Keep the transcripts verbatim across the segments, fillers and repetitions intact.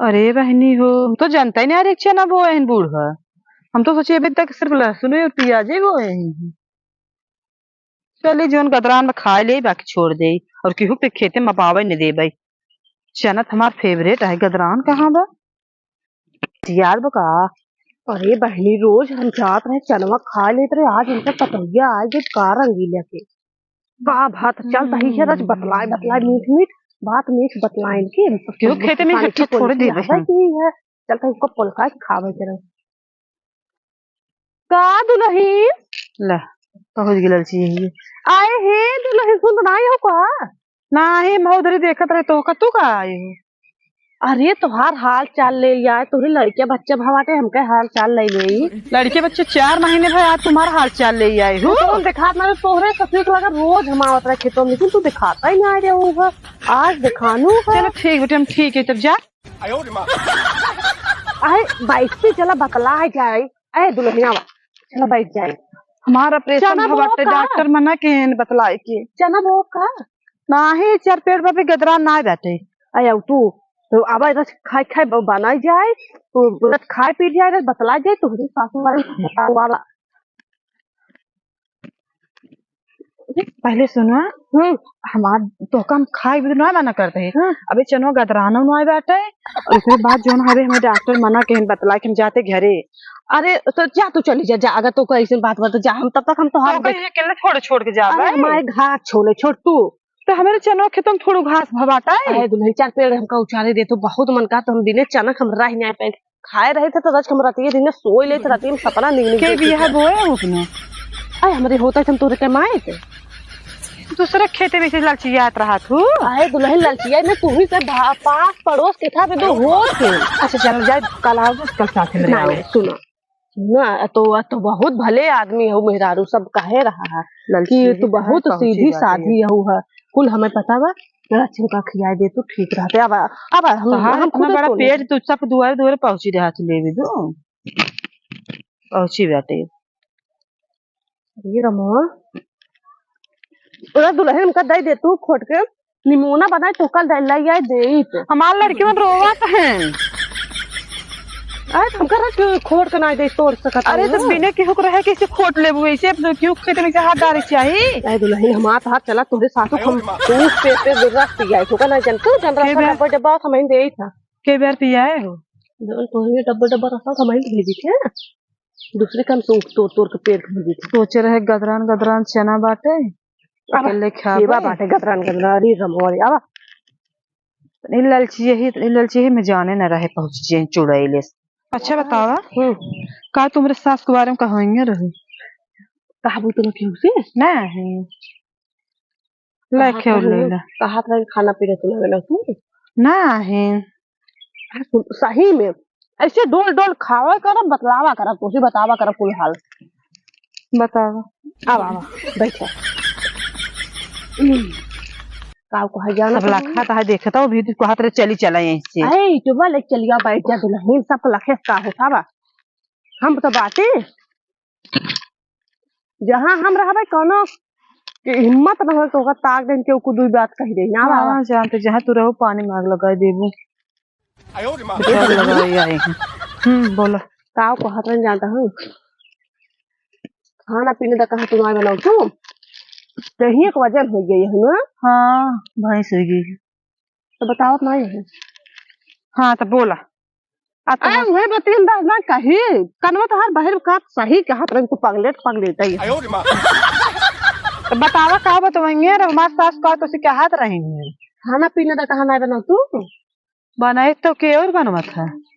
अरे बहिनी हो, हम तो जनतै नाहीं रहे चना बोए हैं बूढ़ा। हम तो सोचे अभी तक सिर्फ लहसुन और पियाजे बोए हैं। चली, जौन गदरान में खाए ले, बाकी छोड़ दे, और केहू के खेते में बावे न देबै। चना त हमार favourite है, गदरान कहाँ बा? याद बा का? अरे बहिनी, रोज हम जात रहे, चनवा खा लेत रहे, आज इनका पतोहिया आ गई का रंगीला के। का भात चल तही है, रच बतलाए, बतलाए, मीठ, मीठ, बात मीठ बतलाए इनके। केहू खेते में किसान इकट्ठा के थोड़े देबे है। की है, चल तही को पोलका के खावे के रहे। का दुलहिन? ले, पहुँच गेल छी यही। आए हे दुलहिन, सुन तो ना आयो का? नाही, हम उधर ही देखत रहे तो का, तू का आए हो? अरे, तोहार हाल चाल ले आए, तोहरे लड़के बच्चे भवाटे, हमके हाल चाल ले ले। लड़के बच्चे चार महीने भर, आज तुम्हारा हाल चाल ले आए हो? तो दिखात ना, तोहरे ससुर के लगा रोज हम आवत रहे खेतों में, लेकिन तू दिखाता ही ना रहे हो। आज दिखानू है। चलो ठीक बेटे, हम ठीक है, तब जा। आए, bike पे चला, बतला है जाए। ए दुलहिन आवा, चला बैठ जाए। हमार operation चना भवा बोओ बाटे, का? डॉक्टर मना के हैं बतलाए के। चना बोओ का? नाही, चार पेड़ पर भी गदरा ना बाटे। आया तू, तो आवा रस खाए खाए ब-, बनाई जाए, तो रस खाए पी जाए, रस बतला जाए, तोहरी सासू वाली वाला। पहले सुनो, हम्म। हमार तोहका हम खाए भी ना मना करते हैं। हाँ। अबे चनो गदरानो ना बाटे, और ओकरे बाद जौन हवे हमें डॉक्टर मना के हम बतला के हम जाते घरे। अरे तो जा, तू चली जा, जा, अगर तोहका ऐसे बात बता जा, हम तब तक हम तोहार तो कहीं अकेले छोड़, छोड़ के जा अरे भाई। हमारे घास छोले छोड़ तू। तो हमारे चनो खेतों में थोड़ो घास भवाटा है। अरे दुलहिन, चार पेड़ हमका उचारे दे, तो बहुत मन का, तो हम बिने चनक हम रह नहीं पाए। खाए रहे थे तो रच के हम रतिये दिन सोई लेत, रतिये में सपना निक निक के देखी बियाह थे। बोए हो कि ना? आए, हमरे होता है, हम तोरे कमाए थे। दूसरे खेते में से ललचियात रहा तू। आए दुलहिन, ललचिया में तू ही से भा-, पास पड़ोस के था, भी तो होत थे। अच्छा, चल जाए, कल आओ, कल साथ में नहीं, आओ। नहीं, सुनो, सुनो, तो, तो बहुत भले आदमी हो मेहरारू, सब कहे रहा है ललचिया कि तू तो बहुत पहुंची सीधी बात है। साधी हो है, कुल हमें पता बा। रच के का खियाए दे तो ठीक रहते। अब, अब हम, तोहार हम इतना खुदे बड़ा बोले पेट, थे। तू सब दुआरे दुआरे पहुंची रहा, तू लेवे दो। पहुंची बाटे। अरे रमवा, ओरा दुलहिन हमका दे दे तू खोट के, निमोना बनाए तो कल दे लाई आए दे तो। हमार लड़की मन रोवत हैं। अरे, हमका रख खोट के ना दे तोड़ सकत अरे, तो हूँ। बिना केहू के रहे कैसे खोट लेबू? ऐसे अब केहू के खेत में से हाथ डारे के चाही? अरे दुलहिन, हमार तो हाथ चला, तोहरे सासू हम ऊख पे, पे रख पियाए, तो का ना जन, तू जन के रखा बेर? डब्बा, डब्बा हम ही दे था। के बेर पियाए हो? जौन तोहरे डब्बा, डब्बा रखा, हम ही भेजी थे। दूसरे काम से ऊख तोड़, तोड़ के पेट भर दी थी। सोचे रहे गदरान, गदरान चना बाटे, अब अकेले खाबे। सेवा बाटे गदरान, गदरान, अरे रमवा रे, अब। ई ललचिया ही, ई ललचिया ही में जाने न रहे पहुँच जे चुड़ैले से। अच्छा बतावा, हम्म। का तुमरे सास के बारे में कहोइए रहे? कहा बोल तुम केहू से? नहीं। ले कहा खेल रहे, लेला। कहा रहे खाना पीना तू ना बना तू? नहीं। आ, सु-, सही में ऐसे डोल डोल खावा करब, बतलावा करब, तोसे बतावा करब कुल हाल। बतावा। आवा, आवा, बैठा। हम्म। का कहा जाना सब तो लखा नहीं। ता है, देखता हो, भी तू कहत रहे, "चली चला यहीं से।" अरे, चुपा ले, चलिया, बैठ जा, दुलहिन, सब लखे का होता बा। हम तो बाटे, जहाँ हम रहबे, कौनो के हिम्मत न हो, तो ओकर ताक देन के ओकू दुई बात कह दे। ना बाबा। हाँ, जानते, जहाँ तू रहो, पानी में आग लगाई देबू। आयो रे माँ। आग लगाई आई हूँ। हम्म, बोला। का कहत रहन जानता हूँ? खाना पीने दा कहाँ तू ना बनाऊ तू? तो ही एक वजन हो गई है ना? हाँ, भैंस हो गई। तो बतावत नहीं है। हाँ, तो बोला। आ, तो आ, बस। वही बतियन दा ना कही, कनवा तो हर बहिर का सही कहत रहन तू पगलेट, पगलेट आई। आयो रे माँ। तो बतावा का बतवाइए रे, हमार सास का तो से कहत रही है। खाना पीने दा कहाँ नहीं बनाऊ तू? बनाए तो के और बनवत है?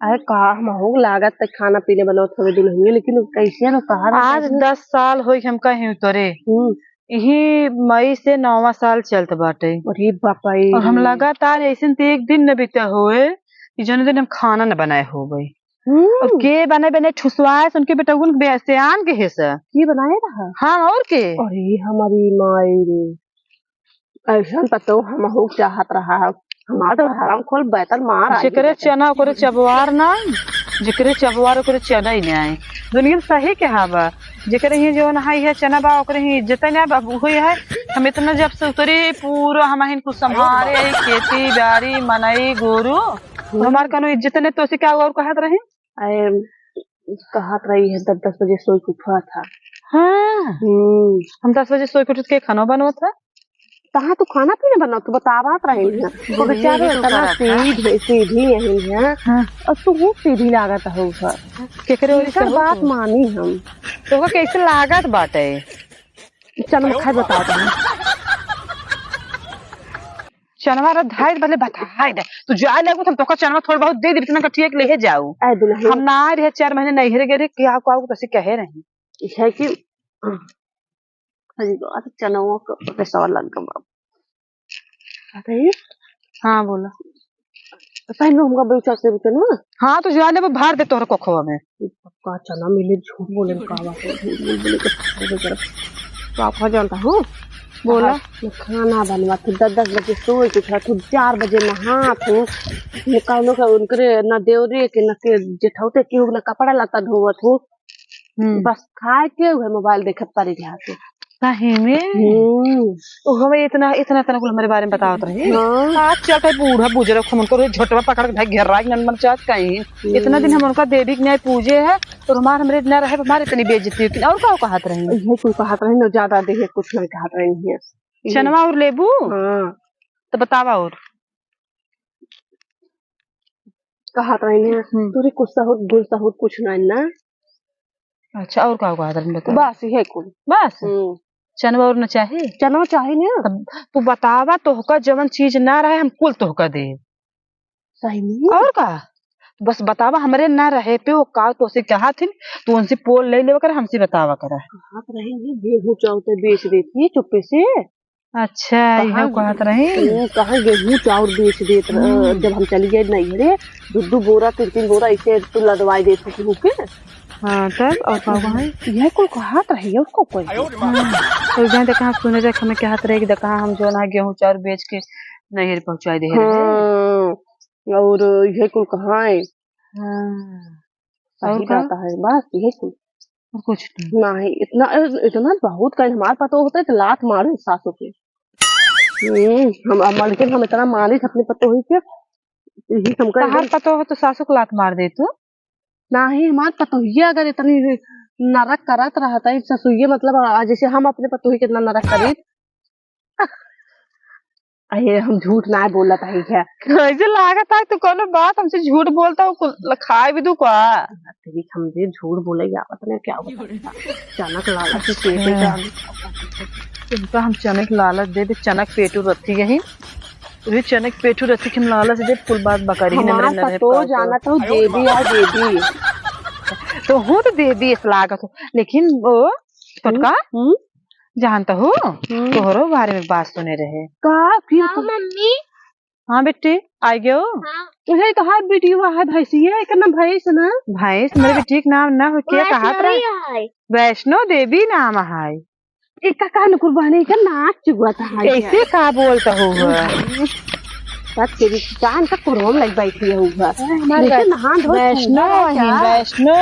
अरे का हम हो लागत तक खाना पीने बनवत हवे दुल्हनिया, लेकिन कैसे न कहा आज दस साल होई हम कहीं उतरे। हम्म। यही मई से नौवां साल चलत बाटे। अरे बाप रे। और हम लगातार ऐसे तो एक दिन न बीता होए कि जौन दिन हम खाना न बनाए होबे। हम्म। और के बनाए बनाए ठुसवाए से उनके बेटउन बे-, सियान के है सर। के बनाए रहा? हाँ, और के? अरे हमारी माई रे। ऐसन पतो हम हो चाहत रहा। हमार तो हराम खोल बैतल मार आ जेकरे गई। चना ओकरे चबवार ना, जेकरे चबवार ओकरे चना ही ना आए। दुनिया में सही कहा बा, जेकरे ही जौन है, है चना बा, ओकरे ही इज्जत ना बा, अब उहो है। हम इतना जब से उतरी, पूरा हमहिन कुछ संभारे, खेती बारी, मनई, गोरू, तो हमार कौनो इज्जत नहीं, तो से का और कहत रही? अरे, कहत रही है, दस दस बजे सोई के उठा था। हाँ। हम्म। हम दस बजे सोई के उठत के खाना बनवा था। कहाँ तू खाना पीना बनाओ, तू बतावत रही है। बुढ़िया बेचारे ये तो इतना करत है। सीधी, सीधी यही है। हाँ। और तू वो सीधी लागत हो घर। केकरे ओरी से एकर हो बात तू? मानी हम। तोहका कैसे लागत बाटे? चल, हम खाए बतावत हई। चनवा रे धाई, पहले बताई दे। तू जाए लगू, हम तोका चनवा थोड़ बहुत दे देबी, इतना गठिया के लेहे जाऊ। ए दुल्हन। हम ना आए रहे, चार महीने नैहरे गए रहे, क्या को आओ, तसे कहे रही। है कि, अरे बात चनवा को पैसा लग गवा। बताइए। हाँ, बोला। पहले हमका बेचा से भी चनवा। हाँ, तो जाए लेबो, भर दे तोहरे कोखवा में। पक्का चना मिले, झूठ बोले में का बात है, झूठ बोल बोले के फायदा करब। तो आप हो जानता हो, बोला। हाँ, मैं खाना बनवा थी, दस दस बजे सोई के उठा थी, चार बजे नहा थी, ये कहनो के उनकरे ना देवरे के ना के जेठौते के ना कपड़ा लत्ता धोवत हूँ। हम्म। बस खाए के उहे मोबाइल देखत पड़ी रहा थी। सही में? हम्म। ओ, हमें इतना, इतना, इतना कुल हमारे बारे में बतावत रही। हाँ। आज चल के बूढ़ा बुजुर्ग हम उनको रोज झोटवा पकड़ के भाई घेर राज नन मन चाहत कहीं। हम्म। इतना दिन हम उनका देवी के न्याय पूजे है, और हमार हमरे इतना रहे, हमारे इतनी बेइज्जती होती। और का कहत रही? यही कुल कहत रही ना, ज्यादा देहे कुछ नहीं कहत रही है। चनवा और लेबू? हाँ। तो बतावा और। कहत रही ना, हम्म। तोरे कुछ सहूर, गुण सहूर कुछ नहीं ना। अच्छा, और का कहत रही, बतावा। बस, यही कुल। बस? हम्म। चनवा और न चाही? चनवा चाही ना। तब तू बतावा, तोहका जवन चीज ना रहे, हम कुल तोहका देब। सही में? और का? बस बतावा, हमरे ना रहे पे वो का तोसे कहा थिन, तू उनसे पोल ले लेवा कर, हमसे बतावा कर। कहत रही ना, गेहूं चाउर तो बेच देती चुप्पे से। अच्छा, कहाँ इहो कहत रही? हम्म, कहाँ गेहूं चाउर बेच देत रह-, हम्म। जब हम चली गए नैहरे, दू दू बोरा, तीन तीन बोरा ऐसे तू लदवाई देत हो केहू के। हाँ, तब और का कहा? यह कोई कहत रही है, उसको कोई। हाँ, तो जहाँ देखा हम सुने रहे, हमें कहत रहे कि देखा हम जो ना गेहूं चाउर बेच के नैहर पहुँचाई दे रहे। हाँ, और यह कुल कहाँ है? हाँ। सही और का? बात है, बस यही कुल। और कुछ नहीं। नहीं, इतना, इतना बहुत कहीं हमार पतो होता है तो लात मारे सासू के। हम्म, हम, हम, लेकिन हम इतना मानित अपने पतोही के, यही हम कह तहार पतो हो तो सासू को लात मार दे तू। नहीं, हमार पतोहिया अगर इतनी नरक करत रहता है ससुइया, मतलब, आ, जैसे हम अपने पतोही कितना नरक करी। अरे, हम झूठ ना बोलत है क्या? कैसे लागत है तू कोनो बात हमसे झूठ बोलता हो, कुल खाए भी दू का? तेरी हमसे झूठ बोले आवत नहीं, क्या बताई? चनक लालच से पेट अच्छा। का इनका हम चनक लालच दे दे, चनक पेटू रथी यही। अरे चनक पेटू रथी के हम लालच दे, कुल बात बकरी हमार नरे नरे पतो पाव जानत हो, देवी आ देवी। तो हूँ तो देवी इस लागत हो, लेकिन वो छोटका हम्म, हम्म। जानत हो, हम्म। तोहरो बारे में बात सुने रहे। का? फिर हाँ, का? मम्मी। हाँ बेटी, आ गयो। हाँ। उहे तोहार बेटी हुआ है भैंसिया, एकर नाम भैंस ना? भैंस, मेरे बेटी के नाम ना हो, क्या कहा वैष्णवी है। वैष्णो देवी नाम है। एका का नुकुर बहनी के नाक चुगत है। ऐसे का बोलता हो हुआ? तब तेरी कान का कोरम लग बैठी है हुआ। अरे हमारे लेकिन वै-, नहान धोए वैष्णो सुंदर है है, क्या? वैष्णो।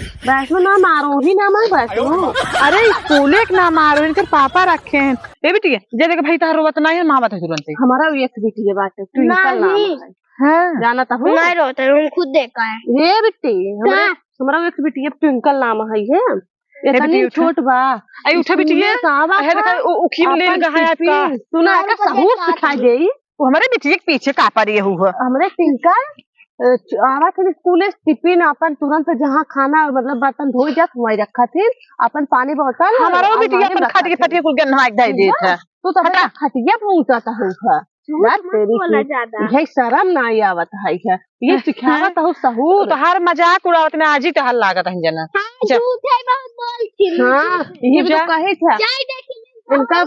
वैष्णो नाम आरोही नाम है वैष्णो। अरे स्कूले के नाम आरोही, इनके पापा रखे हैं। ए बिटिया, जे देख भाई तहार रोवत नाही है, माँ बात है तुरंते। हमारा भी एक बिटिया बाटे, ट्विंकल नाम है। हाँ। जानत हो? नहीं रोते, हम खुद देखा है। ए बिट्टी, हमरे, हाँ। हमारा एक बिटिया ट्विंकल नाम है ये। ए इतनी बिटिया उठा। छोट बा। आई उठा बिटिया। स्कूल में का बा अहे देखा, था? उ-, उखी में ले आपन लगा है आपका। टिफिन। तू ना और का सहूर सिखाई देई। वो हमारे बिटिया के पीछे का पड़ी है हुआ। हमरे ट्विंकल, अ, च-, आवा थे स्कूल से टिफिन अपन तुरंत जहाँ खाना मतलब बर्तन धोई जात वहीं रखा थे, अपन पानी बोतल हमारा वो आलमारी बिटिया में अपन रखा खटिया थे। खटिया कुल गन्ना एक दाई देत है। तू तो हटा। खटिया पहुँचाता है हुआ। झूठ यार मत तेरी बोला की, ज्यादा। यही शर्म ना आवत है, है। ये सिखावत हो सहूर। तोहार मजाक उड़ावत ना, आज ही तोहार लागत है जना। हाँ, अच्छा। झूठ है, बहुत बोलती है। हाँ, ये भी तो पूजा। कहे था। जाए देखी इनका,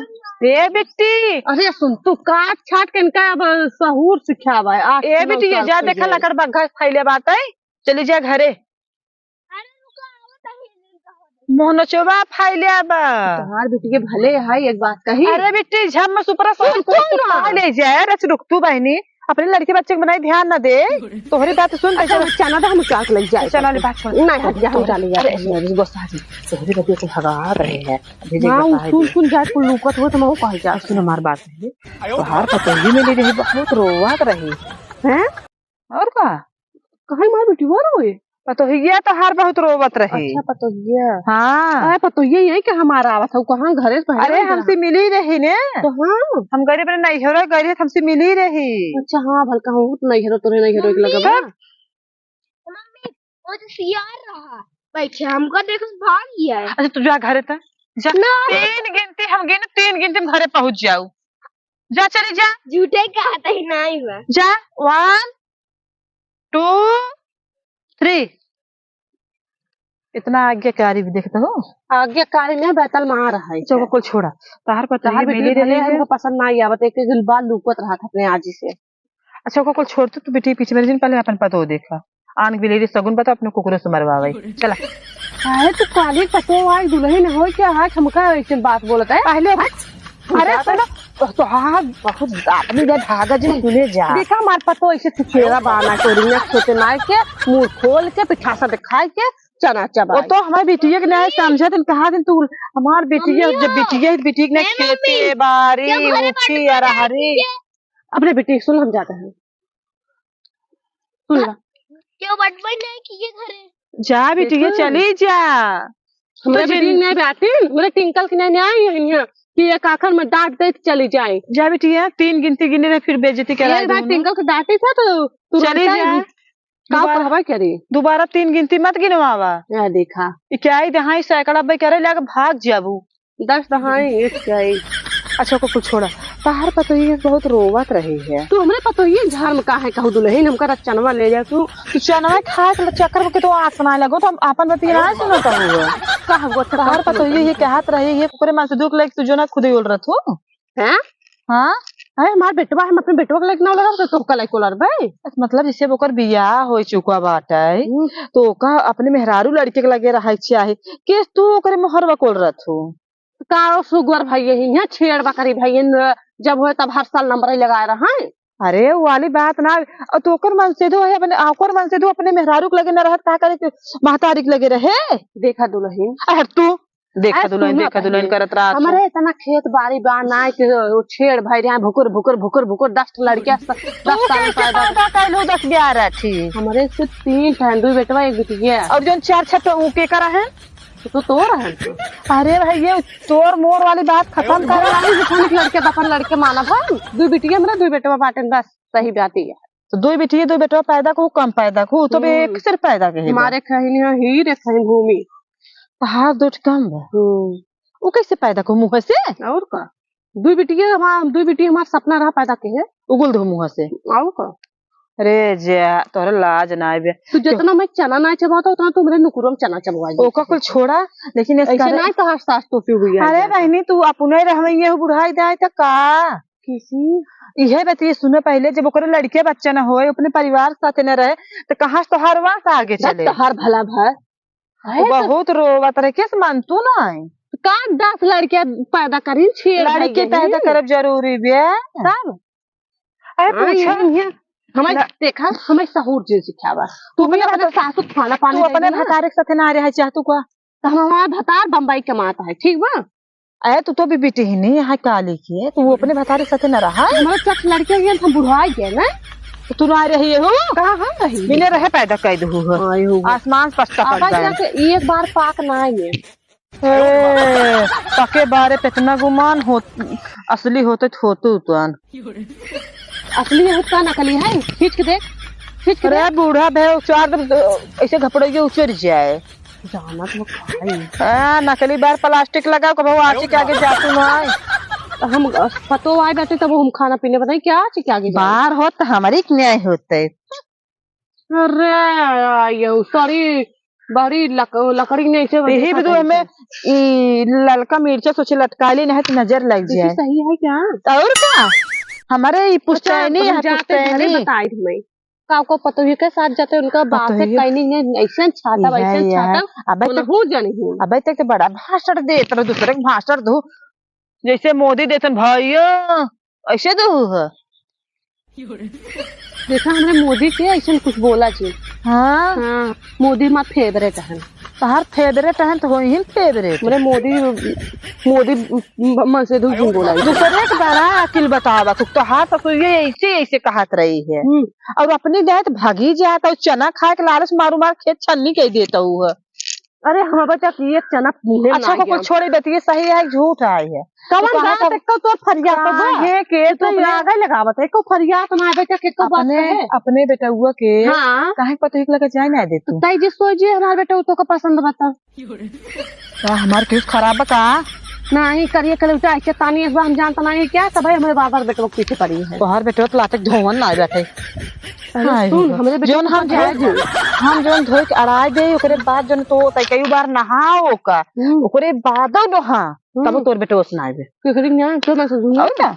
ए बिट्टी। अरे सुन, तू काट छाट के इनका अब सहूर सिखावा है। आज ए से बिट्टी, नौ साल जा के देखा है। लकड़ बग्घा फैले बात है, चली जा घरे। अरे रुको, आवत है, इनका हो जाए। मोहनचोबा फैले बा। तोहार बिट्टी के भले है, एक बात कही। अरे बिट्टी, झम में सुपरा सुन, साल को सुन ना। ले जाए, रच रुक तू बहनी। अपने लड़के बच्चे के बनाई ध्यान ना दे। तोहरी बात सुन, अच्छा, चना दे, हम चाट लग जाए। चना ले, बात छोड़। नहीं, हट जा, हम चले जाते हैं। अरे, गोसाई जी, तोहरी बदे तो भगा रहे हैं। अभी देख हाँ, बताए सुन, दे। सुन, जाए कुल लूकत हो तो मैं वो कह जा। सुन हमार बात है। तोहार पतोही मिली रही, बहुत रोवत रही। हैं? और का? कहीं मार बेटी वो रोए? पतोहिया तोहार बहुत रोवत रही। अच्छा, पतोहिया। हाँ। अरे, पतोहिया यही के हमारा आवत है, कहाँ घरे से बाहर अरे, निकला? हमसे मिली रही ने। तो हाँ। हम गरीब रहे, नहीं हो रहा, गरीब हमसे मिली रही। अच्छा, हाँ, भलका हम तो नहीं हो, तोरे नहीं हो, एक मम्मी। लगा बा। मम्मी, वो तो सियार रहा, बैठे हमका देख के भाग गया है। अच्छा, तू जा घरे त, जा। ना। तीन गिनती हम गिने, तीन गिनती में घरे पहुँच जाऊ। जा, चली जा। झूठे कहत ही नहीं हुआ। जा, one, two, three। इतना आज्ञाकारी भी देखता हो। आज्ञाकारी नहीं, बैतल मार है। चौको कुल छोड़ा। तहार पतोहिया तहार बेटी मिली भले रही है, है। हमको पसंद ना आई आवत, एक एक बार लूकत रहा था अपने आजी से। अच्छा, ओकर कुल छोड़, तू, तू बेटी पीछे मेरे जिन, पहले अपन पतोह देखा। आन बिलेरी सगुन बता, अपने कुकुरों से मरवावे। चला। अरे, तू काली पतोह आई, दुल्हन हो क्या? आज हमका ऐसे बात बोलत है। पहले हट। अरे, सुनो, तो, तो हाँ, बहुत आदमी दे भागा जिन, तूने जा। देखा, हमार पतोह ऐसे तू चेहरा बाना के, रिंगा छोटे मार के, मुंह खोल के, पिठासा दिखाई के, चना चबा। वो तो हमारे बिटिया के नहीं समझा, दिन कहा दिन तू, हमार बिटिया, मम्मी जब हो। बिटिया, बिटिया के नहीं ए, मम्मी, खेते, बारी, जब घरे ऊखी, बाटे अरहरी। अपने बेटी के सुन, हम जाते हैं। सुन ला। क्यों बटबट नहीं किए घरे? जा बेटी, ये देखो। चली जा। हमरे तो बेटी जिन- नहीं बाटिन, हमरे टिंकल के नहीं, नहीं आई है यहाँ कि एक आखर में डांट दे के चली जाए। जा बेटी, ये तीन गिनती गिने रहे, फिर बेइज्जती करा एक बार दूँ। टिंकल के डांटे था तो तू चली रहता जा। ही। का दोबारा, कहवा करी? दोबारा तीन गिनती मत गिनवावा। या देखा। ई क्या ही दहाई सैकड़ा बे करे लाग भाग जाबू। दस दहाई एक क्या ही। अच्छा, ओको कुल छोड़ा। तहार पतोहिया बहुत रोवत रही है। तू हमरे पतोहिया झाड़ में काहे कहू दुल्हन, हमका रचनवा ले जा तू। तू चनवा खाए के चक्कर में के तो आस ना लगो, तो हम आपन बतिया ना सुनत हुआ। का हुआ, तहार पतोहिया ये कहत रही है, ओकरे मन से दुख लग तू जो ना खुद ही बोल रहा तू। हैं? हाँ? अरे, हमार बेटवा, हम अपने बेटवा के लायक ना लड़ब, तो तोहका लायक लड़बे? मतलब, जैसे ओकर बियाह हो चुका बाटे, हम्म। तो ओका अपने मेहरारू लड़के के लगे रहे चाहे, के तू ओकरे मोहरवा कोल रहत हो? का सुगर भाई यही है, छेड़ बकरी भाई, जब होए तब हर साल नंबर ही लगाए रहे। अरे, वो वाली बात ना, और तो ओकर मन से दो है, अपने, ओकर मन से दो अपने मेहरारू के लगे न रहत, का करे के महतारी के लगे रहे? देखा दुल्हन। अरे, तू देखा अरे दुल्हन, सुनो देखा दुल्हन पहले। करत रहा तू। हमरे इतना खेत बाड़ी बा ना कि वो छेड़ भाई रहे, भुकुर, भुकुर, भुकुर, भुकुर, दस ठो लड़कियां, स-, तू दस साल कैसे पैदा पैदा कैलू दस ग्यारह थी? हमरे से तीन ठन, दो बेटवा, एक बिटिया। और जोन चार छठ ऊ के करा है? तो तोर है। अरे भाई, ये तोर मोर वाली बात खतम कर। अरे, लड़के बपन लड़के मानब हम। दो बिटिया हमरा, दो बेटवा बाटेन, बस। सही बात ही है। तो दो बिटिया, दो बेटवा पैदा को कम पैदा को, तो बे हम्म। एक सिर्फ पैदा के है। हमारे खहिन है हीर, एक खहिन भूमि। तो हाथ दो ठे कम बा। हम्म। वो कैसे पैदा को मुंह से? और का? दो बिटिया हमार, दो बिटिया हमार सपना रहा पैदा के है। उगुल दो मुंह से। और का? अरे जा, तोहरे लाज ना आवे। तू जितना मैं चना ना चबाता, उतना तू मेरे नुकुरम चना चबवा दे। ओका कुल छोड़ा, लेकिन ऐसे इसका ना कहा सास तो क्यों हुई है अरे यार? बहनी, तू अपने रहवे ये बुढ़ाई दाई त का? किसी? इहे बतिये सुनो पहले, जब ओकरे लड़के बच्चे न होए, अपने परिवार साथे न रहे, तो कहाँ से तोहार वास आगे बस चले? तोहार भला भर। है तो बहुत रोवत रहे, किस मानतू ना है? का दस लड़के पैदा करी, छह लड़के भाई पैदा बहन। करब जरूरी बे। तब? अरे हाँ, पूछा। ये, ये, हमें ल- देखा, हमें सहूर जी सिखावा। तू तू भी अपने अपने सासू खाना पानी तू दे अपने दे ना। भतारे के साथे ना रहे चाह तू का? तो हम हमारा भतार बम्बई कमाता है, ठीक बा? अरे, तू तो भी बेटी ही नहीं है, काली की है, तू अपने भतारे के साथे ना रहा। हमारे चट लड़के हुए, हम बुढ़ा गए ना। तो तू ना रही हो? कहाँ हम रही? बिना रहे पैदा कर दू हो। आए हो। आसमान से पछता अब पड़ जाए। जाके एक बार पाक ना आए। ए, पके बारे पे इतना गुमान हो, असली होते तो होतू तुआन। असली होता नकली है, खींच के देख, खींच के अरे देख। बूढ़ा भे, उचार दे, ऐसे घपड़ोइये उचर जाए। जानत हो खाई। हाँ, नकली बार प्लास्टिक लगाओ, कबो आँची के आगे जातू ना है। तो हम, अ, पतो आए बाटे, तब हम खाना पीने बताई, क्या आँची के आगे जाए? बार होत, हमारी के न्याय होते। अरे, आयो, सॉरी, बड़ी लक-, लकड़ी नहीं से यही वजह भी से तो हमें ई ललका मिर्चा सोचे लटका ली, नहीं तो नजर लग दीदी, जाए। सही है क्या? और का? हमारे ई अच्छा, पुश्तैनी हम है, जाते घरे पुश्तैनी। बताई तुम्हें। का को पतोही के साथ जाते, उनका बात है, पतोही। कहीं नहीं, ऐसे छाता, यह, वैसे यह। छाता, अबे तो, उनहू जानी हूँ। अबे तक तो बड़ा भाषण देत रहो, दूसरे के भाषण दो, जैसे मोदी देतन, "भैया, ऐसे दो है।" देखा, हमरे मोदी के अइसन कुछ बोला जी। हाँ। हाँ, मोदी हमार favourite हन। तहार favourite हन तो होइहिन favourite। हमरे मोदी, मोदी म-, मन से दू दिन बोला जी। दूसरे के बड़ा अकिल बतावा, तू तोहार ससुर ये ऐसे, ऐसे कहत रही है। हम्म। और अपने जाए तो भागी जात और चना खाए के लालच मारू मार खेत छन्नी कह देता हूँ। अरे, हम बच्चा कि एक चना मुँहे में अच्छा, ना को गया। कुछ छोड़े देती है, सही है, झूठ है ये। कवन तो कहा बात, था, एको तोर फरियात बा? काहे के तू तो अपने आगे लगावत है, एको फरियात ना है, बच्चा के एको बात अपने, है? अपने बेटउआ के हाँ। काहे पतोहिक लगे जाए ना दे तू? तई जे सोच जे हमार बेटउआ तो का पसंद बता। का हमार केहू खराब बा का? नहीं, करिए कलौटा, ऐसे तानी एक बार हम जानता नहीं क्या, तब हमरे बार बार बेटवा के पीछे पड़ी है। तोहार बेटवा तो लाते धोवन ना बैठे। अरे हाय सुन, हो। हमरे बेटवा जौन हम धोए, हम जौन धोए के अड़ाई दे, ओकरे बाद जौन तो तय कई बार नहाओ का, हम्म। ओकरे बादो नहा, तब हम्म। तोर बेटवा से ना आवे। केकरी न्याय, तो मैं से सुनिए। और क्या?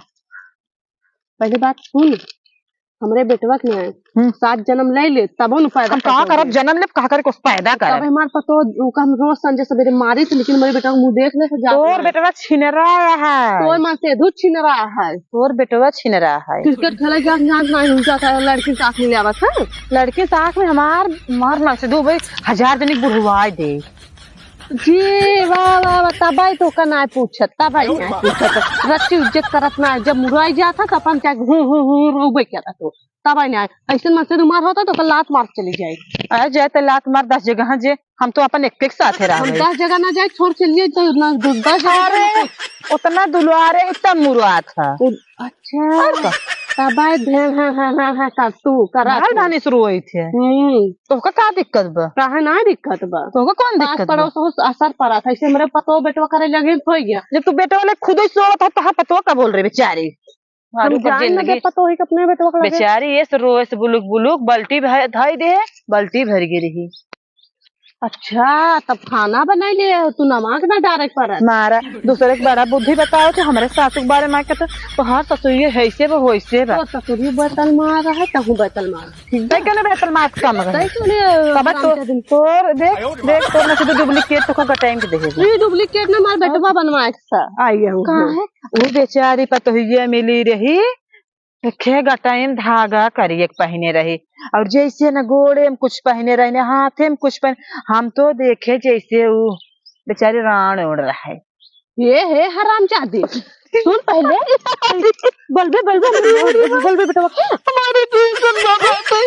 पहले बात सुन, हमरे बेटवा के न्याय, हम्म। सात जन्म ले ले, तबो न पैदा हम का करब? जन्म ले, का करे, कुछ पैदा करब? तब हमार पतो, ओका हम रोज संझे सवेरे मारी थी, लेकिन हमरे बेटवा के मुंह देख ले, से जात तोर ना। बेटवा छिनरा है। तोर मन से दू छिनरा है। तोर बेटवा छिनरा है। क्रिकेट खेले जात, जात ना, हुई जात है, लड़की साथ में ले आवत है। लड़की साथ में हमार, मार ना से दो भाई, हजार जनिक बुढ़वाए दे। जी, वाह, वाह, वाह, तबाई तो का ना पूछत, तबाई ना पूछत। रच्ची इज्जत करत ना, जब मुरई जात है, तो अपन क्या हूँ, हूँ, हूँ, रोबे करत हो। तबाई ना, ऐसे मन से उमर होता तो ओकर लात मार चली जाए। आ जाए तो लात मार दस जगह जे, हम तो अपन एक एक साथे हम रहबे। दस जगह ना जाए, छोड़ चलिए तो ना, दस जगह अरे, ना। उतना दुलारे, इतना मुरात है। उ-, अच्छा। और का? तबाई भें, हाँ, हाँ, हाँ, हाँ, कर तू, करा भाई तू। भानी शुरू हुई थे। हम्म। तो का, का दिक्कत बा? काहे ना दिक्कत बा? तो का कौन पास दिक्कत बा? पड़ोस हो, असर पड़ा था, ऐसे मेरे पतो बेटवा करे लगे, हो गया। जब तू बेटवा ले खुद ही सोवत हो, तो हाँ, पतो का बोल रहे बेचारी? हम मारू कर जान जिंदगी। लगे पतो ही अपने बेटवा के लगे। बेचारी ये से रोए से बुलुक बुलुक, बाल्टी भर, धाई दे, बाल्टी भर गिरी ही। अच्छा, तब खाना बनाई ले हो, तू नमक ना डारे के पड़त। मारा, दूसरे के बड़ा बुद्धि बताओ, तो हमरे सासू के बारे में कहते, तोहार ससुर ये है, ऐसे बा, वैसे बा। तो ससुर भी बैतल मार रहा है, तहू बैतल मार। तै कने बैतल मार कम रहे। तै कने तब तो हराम के दिन। तोर देख, देख, तोर में से तो duplicate तो का टाइम के देहे। ये duplicate ना, हमार बेटवा बनवाए के सा। आई है वो। कहाँ है? वो बेचारी पतोहिया मिली रही, देखे गटाई में धागा करिए के पहिने रही, और जैसे न गोड़े में कुछ पहिने रही, न हाथे में कुछ पहिने, हम तो देखे जैसे उ बेचारी राण उड़ रहा है। ये है हरामजादी, सुन पहले, बलबे, बलबे, बलबे बेटवा, हमारे ट्यूशन बाबा थे।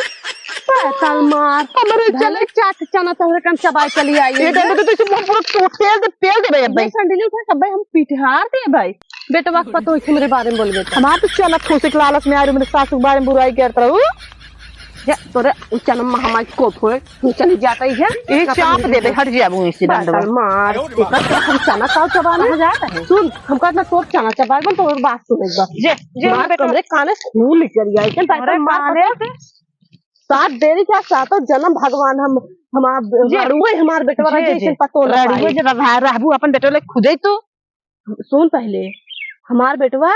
पैतल मार, हमरे भले चले। चाट चना तोहरे कन चबाए चली आई ये है। डंडा तो तुझे मुंह पूरा फेल दे, फेल दे भाई, ये भाई। संडली उठा सब भाई हम पीटहार दे भाई। बेटवा के पतोह के हमरे बारे में बोलबे तो। हमार तो चना ठूसे के लालच में आ रही, मेरे सासू के बारे में बुराई करत रहू। जा, तोरे उ चना में हमार कोप होए, तू चली जाता ही है। ए, चाप दे दे, हट जा, अब इसी डंडवा। बातल मार, एकर तो हम चना काव चबाने। कहाँ जाता है? सुन, हमका इतना तोर चना चबाए बन, तोर बात सुने एक बार। जे, जे, मार बेटा। हमरे काने खून निकल गया, इतने हमरे बातल मार काने पता। से। सात देरी का सातों जन्म भगवान हम, हमार जे, रड़ुए हमार बेटवा जे, रहे, जे। इसे पतो न रड़ुए पाई। जे रहा-, रहबू अपन बेटवा ले खुदे तो। सुन पहले, हमार बेटवा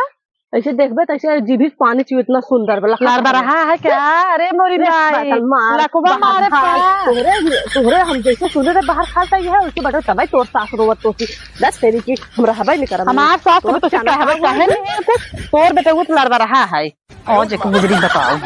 ऐसे देखबे तो ऐसे जीभी से पानी चुए, इतना सुंदर बा, लकवा लड़बा मारे। रहा है क्या? अरे मोरी रे माई, बातल मार, लकवा बाहर मारे खा, का? तोहरे, तोहरे हम जैसे सुने रहे बाहर खाल तई है, वैसे बैठो तबे तोर सास रोवत तो सी। दस तेरी की हम रहबे नहीं करब। हमार सास तोर कभी तो चना कहबे खाओ। कहे नहीं है कुछ, तोर बेटवा तो लड़बा रहा है। और जे को गुजरी बताओ।